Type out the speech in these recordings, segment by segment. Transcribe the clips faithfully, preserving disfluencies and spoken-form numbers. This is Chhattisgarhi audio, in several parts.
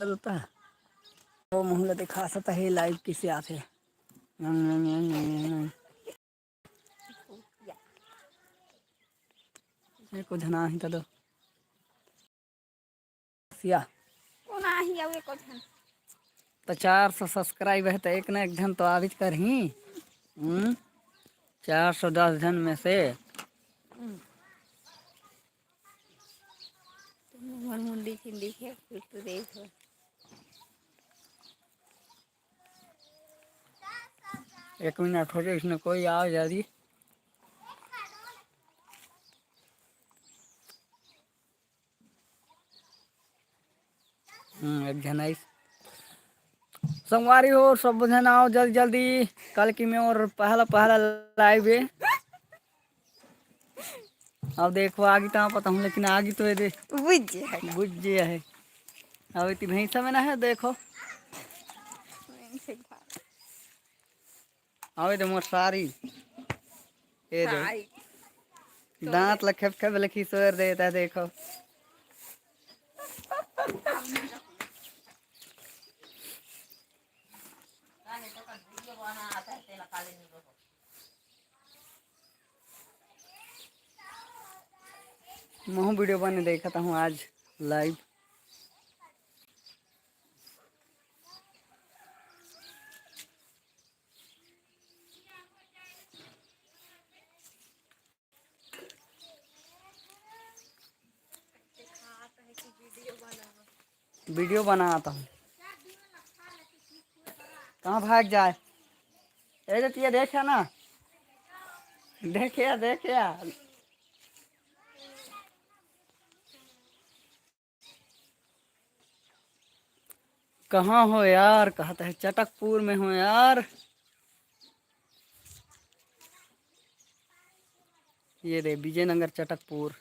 चलता। वो मुँह ला दिखा सकता है, live किसे आथे। एको झन आही त दो। सिया। कोन आही अउ एको झन? त चार सौ subscribe हे, त एक न एक झन तो आबिच करही। हम्म? चार सौ दस झन में से। हम्म। तुम मन मुंडी खिंडी के फिर तो देखो। एक मिनट हो जाए, इसमें कोई आ जा रही। हम्म, एक झन आइस। संगवारी हो, सब झन आओ जल्दी जल्दी, काले कि मोर पहला पहला live हे। अब देखो आगी तो पता हूँ, लेकिन आगी तो ये दे बुझ जे हे। बुझ जे हे। अब इतनी भैंसा में ना है, देखो। अबे तो मोर सारी। ये दे। सारी। दांत ला खेप खेप ले खिसोर देता है, देखो। महू video बने देखत हूँ आज live। Video बनाता हूँ। कहाँ भाग जाए? ए रे, तिया देखे ना, देखे, देखे। कहाँ हो यार? कहत हे चटकपुर में हो यार। ये रे विजयनगर चटकपुर।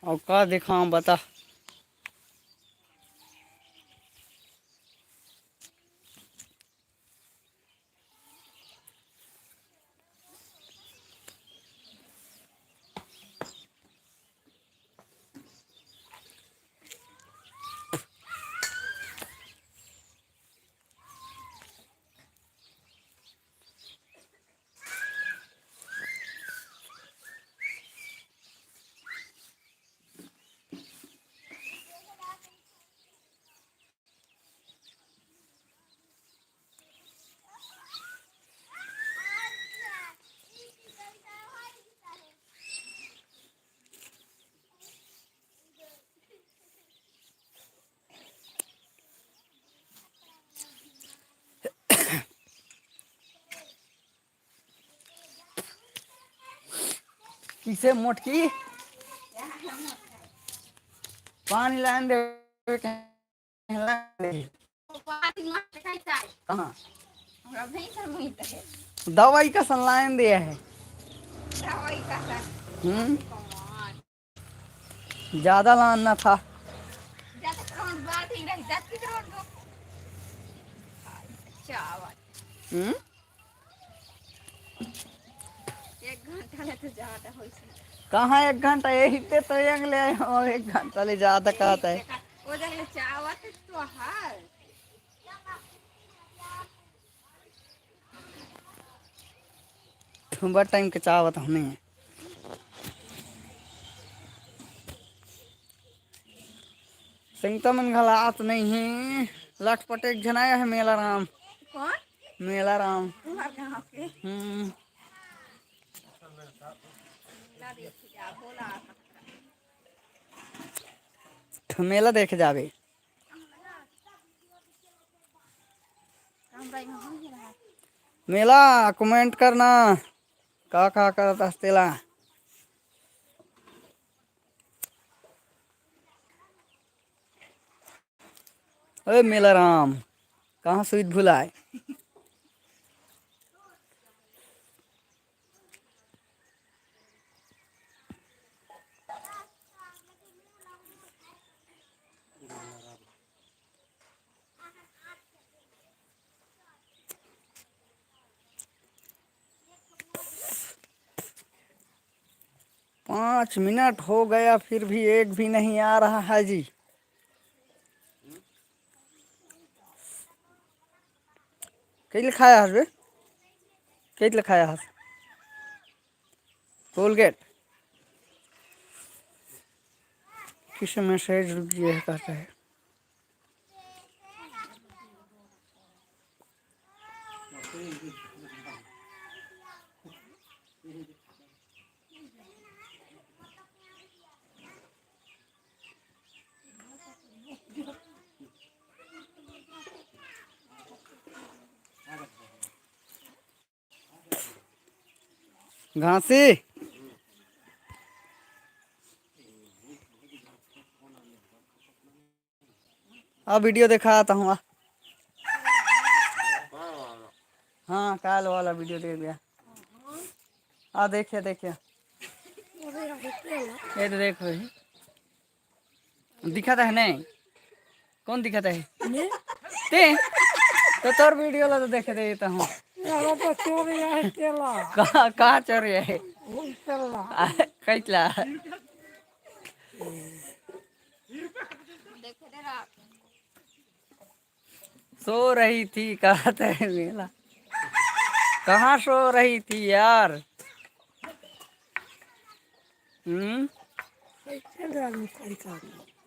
अउ का देखाओं बता। किसे मोटकी? पानी लान दे। कहाँ? दवाई का सन लान दे है। हम्म। ज्यादा लाना था। हम्म। एक घंटा ले तो ज्यादा होइस। कहाँ एक घंटा? यही ते तो यंग ले आए हो, एक घंटा ले ज्यादा कहत हे। वो जंग ले चावत तो हर। ठुम्बा टाइम के चावत हमें। संगता मन घला आत नहीं है। लटपट एक झन आया है मेला राम। कौन? मेला राम। तुम्हार गाँव के। हम्म। मेला देखे जा, बोला। मेला देखे जाबे। मेला comment करना, का का करत हस तेला। ओए मेला राम, कहाँ सुइत भुलाए? पाँच मिनट हो गया, फिर भी एक भी नहीं आ रहा है जी। कई ले खाया हस बे? कई ले खाया हस? कोलगेट। किसे मैसेज रुक गया है, कहता है। घासी। आ वीडियो देखा आता हूँ, आ। हाँ, काल वाला वीडियो देख लिया। आ, देखिए, देखिए। ये तो देखो ही। दिखाता है नहीं? कौन दिखाता है? ते? तो तोर वीडियो ला तो देखे देता हूँ। यार, तो चोर है तेला। का, का चोर है? वही तेला। आ, कैतला? सो रही थी, कहते हैं मेला। कहाँ सो रही थी यार? हम्म।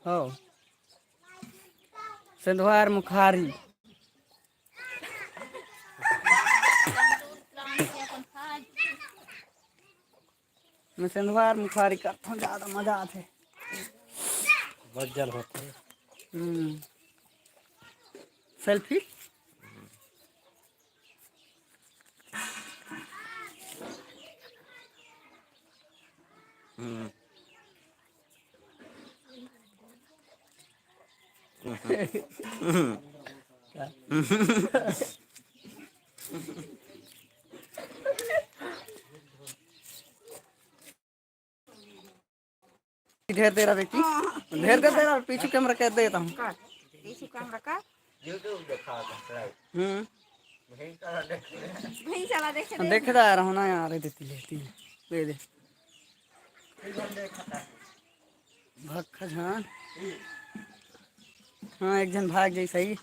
हो। सिंधवार मुखारी। मैं सिंधवार मुखारी करता हूँ, ज्यादा मजा आते। बज्जल होते। हम्म। सेल्फी। हम्म। ढेर देर अभी की, ढेर देर देर पीछू कैमरा कर देता हूँ। पीछू कैमरा का। हम्म। भैंस वाला देखे दे। देखता आ रहा हूँ ना यार, ये देती लेती है। दे दे। भक्खा झान। हाँ, एक जन भाग जाई सही।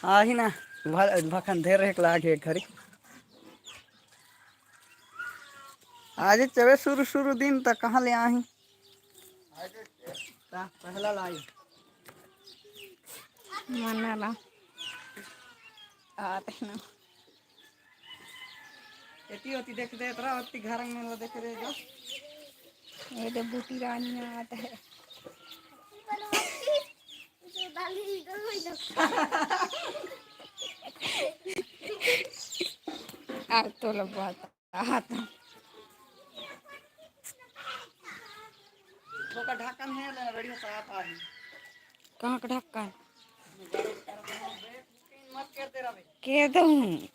आही ना, भखन ढेर एक लाग एक घरी। आज चवे शुरू शुरू दिन त कहाँ ले आही? ता पहला लाई। मना ला। आते ना। एती ओती देख दे, तोरा ओती घर में ला देख दे जो। ये दे बूटी रानी आता है। आ तो लगवाता। हाथ। ओकर ढक्कन है ले, रेडियो से आता है। कहाँ का ढक्कन? मत कर दे रहा। के दूँ?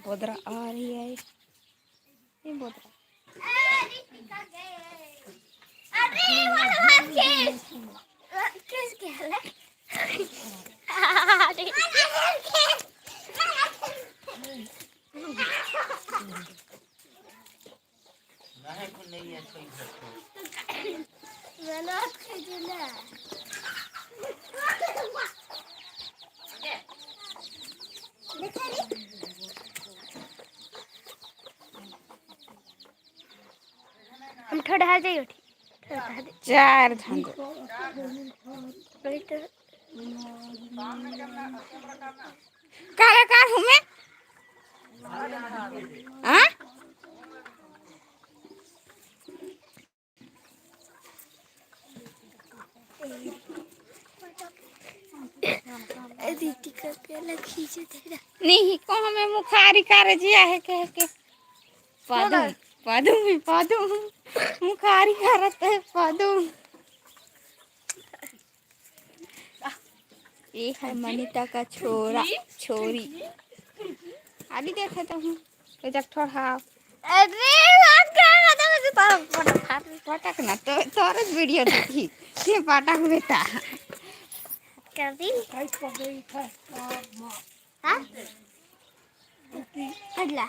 बोदरा आ रही है। ये बोदरा। अरे, what, what case? What case खेले? अरे। हम ठोडहा जाइयो, ठीक। चार झन। काला का हूँ मैं? हाँ? दीदी का प्याला खींचे तेरा। नहीं, को हमें मुखारी कर जिया है कह के। पादू, पादू में पादू। मुखारी करत है पादू। ये है मनीता का छोरा, छोरी। अभी देखे तो हूँ, ये जब थोड़ा। अरे, बात कर रहा था, मैं तो तारा पटक, पटक ना, तो, तोरे वीडियो देखी, ये पटक बेटा। कभी? हाँ? अगला।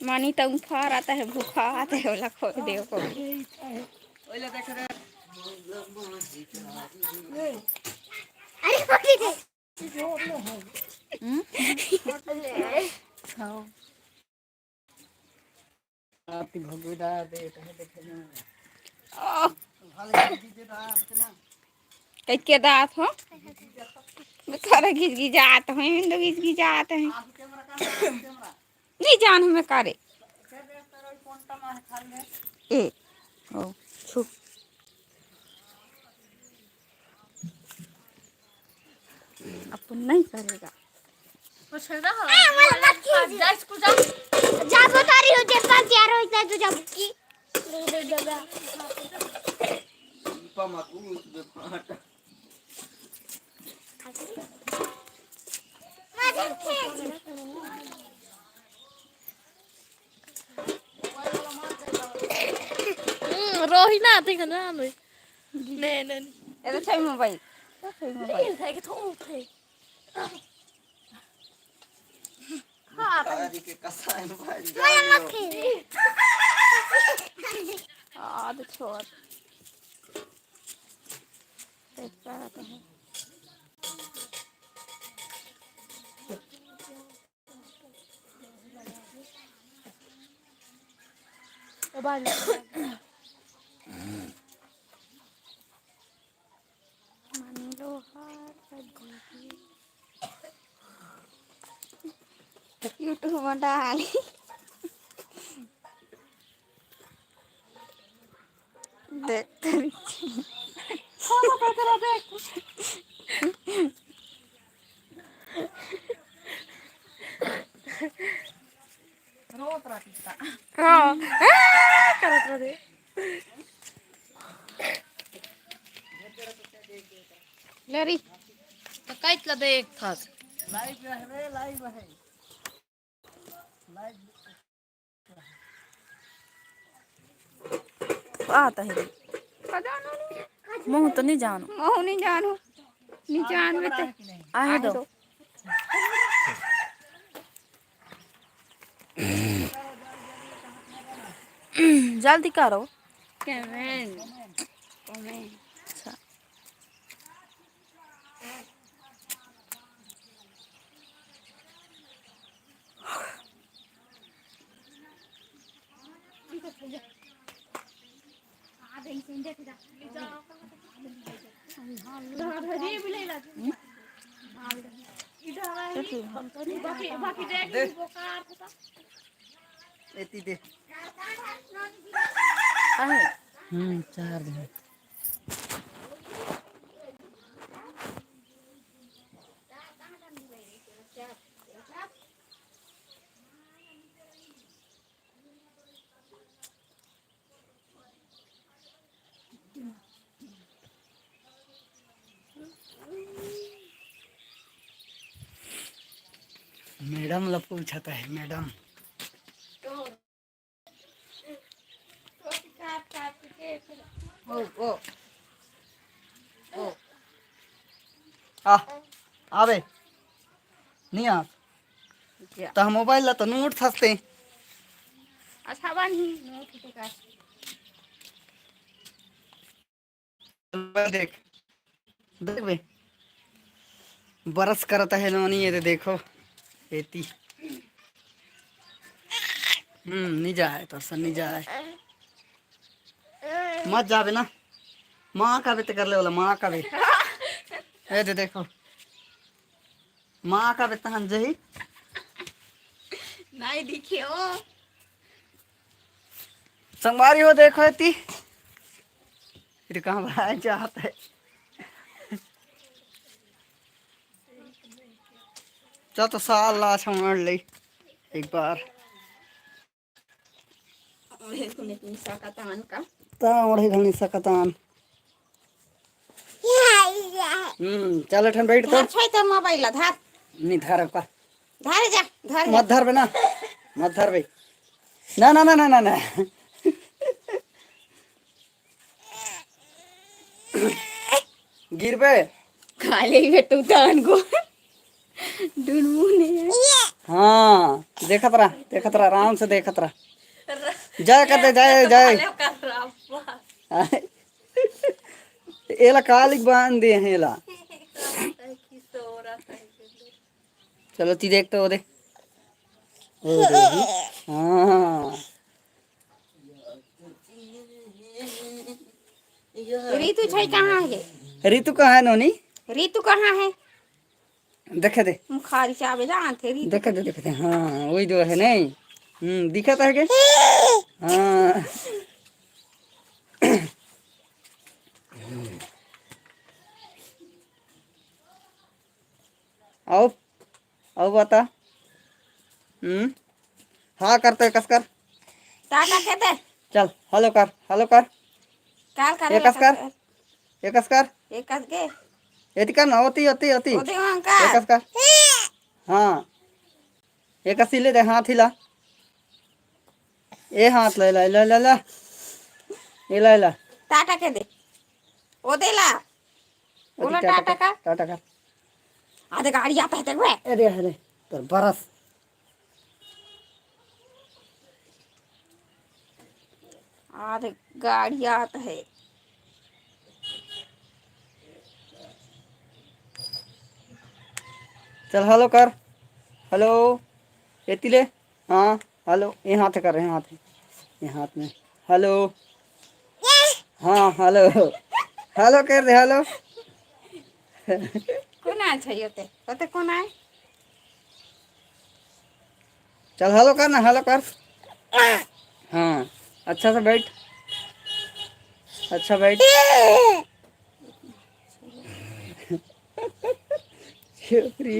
मानी त उफार आता है, भूखा आता है, ओला खोल दे को। अरे, पकड़ दे। हम्म? हाँ। आह। कइके दात हो? बेचारा गिजगिजात हो, हिंदू गिजगिजात है। नहीं जानू मैं करे। ए, ओ, छुप। अब तो नहीं करेगा। कुछ ना हो। ए, मोला मत खींच। जा, इसको जा। जा, बता रही हूँ, जब तक तैयार हो जाए, तो जा बुक्की। हम्म, रोही ना आते हैं ना, नहीं, नहीं, नहीं। ये तो छै मोबाइल। तो छै मोबाइल। नहीं, नहीं, तो उठे। हाँ, कारी के कसाई में भाई मोला मत खींच। आ, तो छोड़। देखता रहता है। ओ बाल। मानी लोहार का दीदी। YouTube में डाली। देख तेरी। रोत रहती था। हाँ। आ, करत रहते। ले री, तो काइट ला दे एक थास। Live है रे, live है। Live। आता है रे। महू तो नहीं जानू। महू नहीं जानू। नहीं जानू तो। आहे दो। जल्दी करो। Comment। Comment। अच्छा। एती दे। हम्म, चार दिन। मैडम ला पूछत हे, मैडम। ओ, ओ, ओ। आ, आवे। नहीं आ। क्या? तो हम मोबाइल ला तो नोट थसते। अच्छा, बन ही नोट के का। देख, देख बे, बरस करत हे नोनी, ये दे देखो, एती। हम्म, नहीं जाए, तो सन नहीं जाए। मत जाबे ना, माँ का बे ते कर ले वाला, माँ का बे। ए दे देखो। माँ का बे तहन जही। नहीं दिखे ओ। संगवारी हो देखो एती। फिर कहाँ भाई जात हे। चल तो साल ला छमड़ ले एक बार। ओढ़े घुमे के निशा का तान का। ता ओढ़े घुमे निशा का तान। हम्म, चल एठन बैठ तो। धर छै त मोबाइल ला, धर। नहीं धर का। धर जा, धर जा। मत धर बे ना। मत धर बे। ना, ना, ना, ना, ना, ना। गिरबे। खा ले बेटू तान को। डुनमुने। हाँ, देखत रह, देखत रह, आराम से देखत रह। जय कर दे, जय, जय। एला कालिक बांध दे हे एला। चलो ती देख तो ओदे। ओदे। हाँ। रितु छै कहाँ हे? रितु कहाँ हे नोनी? रितु कहाँ हे? देखे दे। मुखारी चाबे जानथे रितु। देखे दे, देखे दे। हाँ, वही जो है नहीं। हम्म, दिखत हे के? हाँ। आओ, आओ बता। हम्म। हाँ कर तो एकस कर। टाटा के दे। चल, हेलो कर, हेलो कर। काल कर, एकस कर। एकस कर। एकस के। एती कर ना, ओती, ओती, ओती। ओती वहाँ कर। एकस कर। हाँ। एकस ले दे, हाथ हिला। ए हाथ ले, ले, ले, ले, ले। ए ले, ले। टाटा के दे। ओदे ला। ओती ओला टाटा टाटा कर, का? टाटा कर। आधे गाड़ी आता है तेरे को। अरे, अरे, तोर बरस। आधे गाड़ी आता है। चल, हेलो कर। हेलो। एती ले। हाँ, हेलो। ये हाथ कर, ये हाथ। ये हाथ में। हेलो। हाँ, हेलो। हेलो कर दे, हेलो। कोन आय छै ओते? ओते कोन आय? चल, हेलो कर ना, हेलो कर। हाँ, अच्छा से बैठ। अच्छा बैठ। चुप री।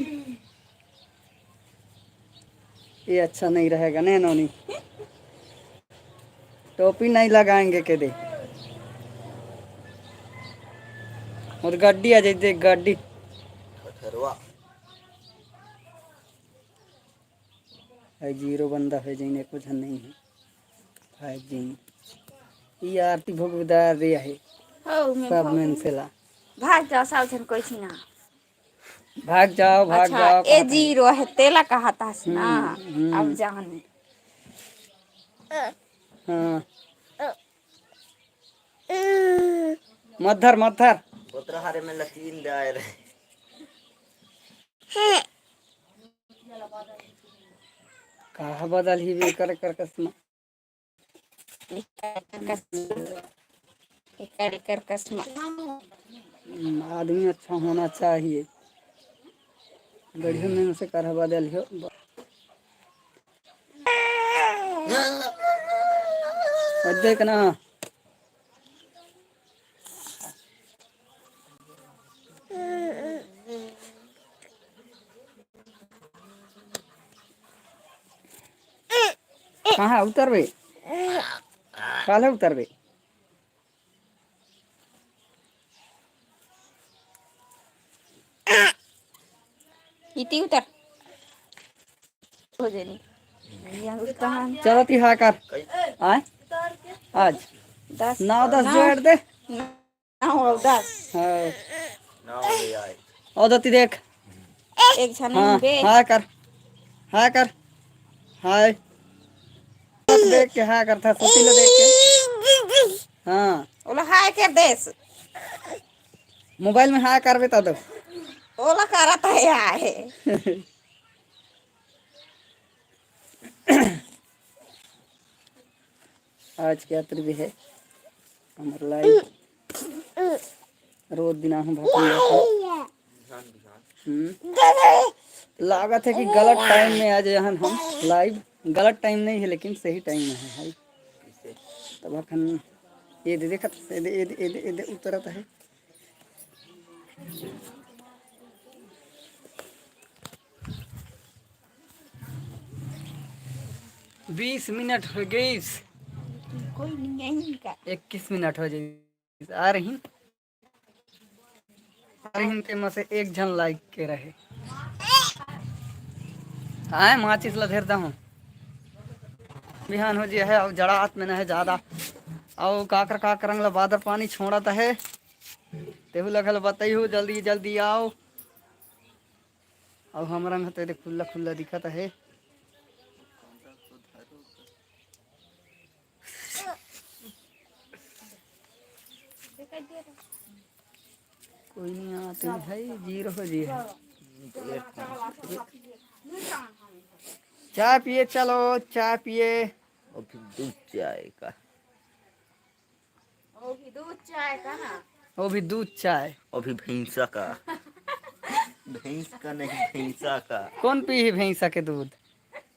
ये अच्छा नहीं रहेगा ने नोनी। टोपी नहीं लगाएंगे के दे। और गड्डी आ जाए, देख गड्डी। खखरवा। है जीरो बंदा है जैन, एको झन नहीं है। भाग जैन। ये आरती भोगदार रे है। हो, मैं सब भाग में गई। से ला। भाग जाओ, सब झन कोई छी ना। भाग जाओ, भाग अच्छा, जाओ, ए कहत हे। जीरो है, तेला कहत हस ना। हम्म, हम्म। अब जानी। हाँ। मत धर, मत धर। ओतरा हारे में लकीन दे आए रहे। कहा बदल ही बे कर, कर कसम। एकर, एकर कसम। हम्म, आदमी अच्छा होना चाहिए। बढ़िया मेहनत से करवा देल हो। अब देख ना। कहाँ उतरबे? काले उतरबे? इति उतर। हो जानी। चलो ती हाँ कर। आय? आज। दस। नौ दस नौ। जोड़ दे। नौ और दस। हाँ। नौ ले आए। ओ दती देख। एक झन हाँ, बे। हाँ कर। हाँ कर। हाय। देख के हाँ कर था, सती ला देख के। हाँ। ओला हाय कर देस। मोबाइल में हाँ करबे त दो। ओला करत है हाय। आज के अतरी भी है हमर लाइव। रोज दिन आहूँ भाषण देथन। हम्म। लागत है कि गलत टाइम में आज यहाँ हम लाइव, गलत टाइम नहीं है लेकिन सही टाइम में है भाई। तब अखन ये दे देखत, ये दे, ये दे, ये दे, ये दे उतरत है। बीस मिनट हो गईस। कोई नहीं है इनका। इक्कीस मिनट हो जाईस। आ रही, आ रही ते में से एक झन लाइक के रहे। आए माचिस ला धेर दहूँ। बिहान हो जिया है, अउ जड़ात में न है ज्यादा। अउ काकर काकर रंग ला बादर पानी छोड़त है। तेहू ला घलो बताई हो, जल्दी जल्दी आओ। अउ हमर रंग ह तो एदे खुल्ला खुल्ला दिखत हे। कोई नहीं आते भाई, जीरो हो जी है। चाय पिए, चलो चाय पिए। अभी दूध चाय का। वो भी दूध चाय का ना। वो भी दूध चाय। वो भी भैंसा का। भैंस का नहीं, भैंसा का। कौन पी ही भैंसा के दूध?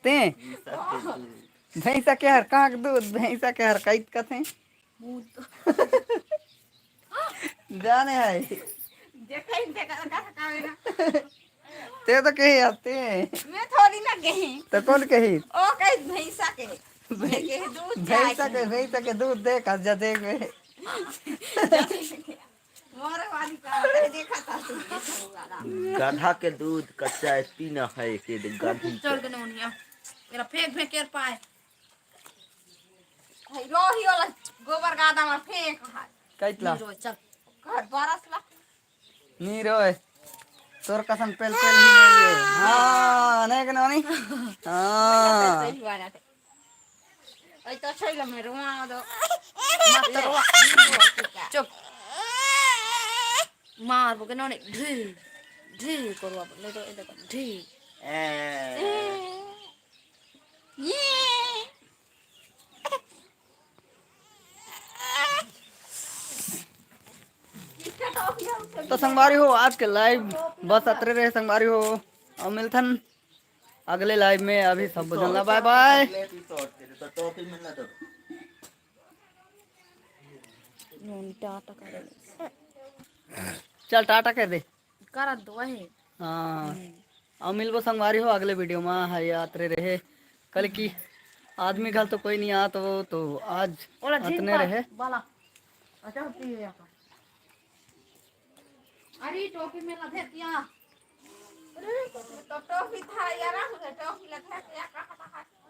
ते? भैंसा के दूध। भैंसा के हर कहाँ के दूध? भैंसा के हर कैत कथे। जाने है। देखा ही देखा, देखा, देखा, देखा। ते तो कही आते हैं। मैं थोड़ी ना कही। तो कौन कही? ओ कही भैंसा के। मैं कही दूध भैंसा के, भैंसा के दूध देख, आज जा देख बे। मोरे वाली का है, देखा था तू। गधा के दूध का चाय पीना है के गधी चल के। के नौनिया। मेरा फेंक फेंक के पाए। भाई रोही वाला गोबर गादा में फेंक है। कैतला? नी रोए, चल। घर बरस ला। नी रोए। तोर कसम पेल पेल ही नहीं है। हाँ, नहीं के नौनी? हाँ। सही बात है। ऐ तो छैला में रुआ दो। मत रुआ। चुप। मार बोके नौनी। ढी। ढी करो अब। नहीं तो इधर कर। ढी। ए। ये। तो संगवारी हो, आज के live बस अतरे रहे संगवारी हो। अउ मिलथन अगले live में। अभी सब झन ला bye bye। टाटा कर दे। चल टाटा कर दे। करत दो है। हाँ। हम्म। अउ मिलबो संगवारी हो अगले video में। हाय अतरे रहे, कल की आदमी घल तो कोई नहीं आत हो, तो आज ओला झीन अतने पर रहे। बाला। अच्छा, होती है यहाँ पर। अरे, टोपी में लगे दिया। अरे, तो टोपी था यार, टोपी लगे दिया, कहाँ, कहाँ?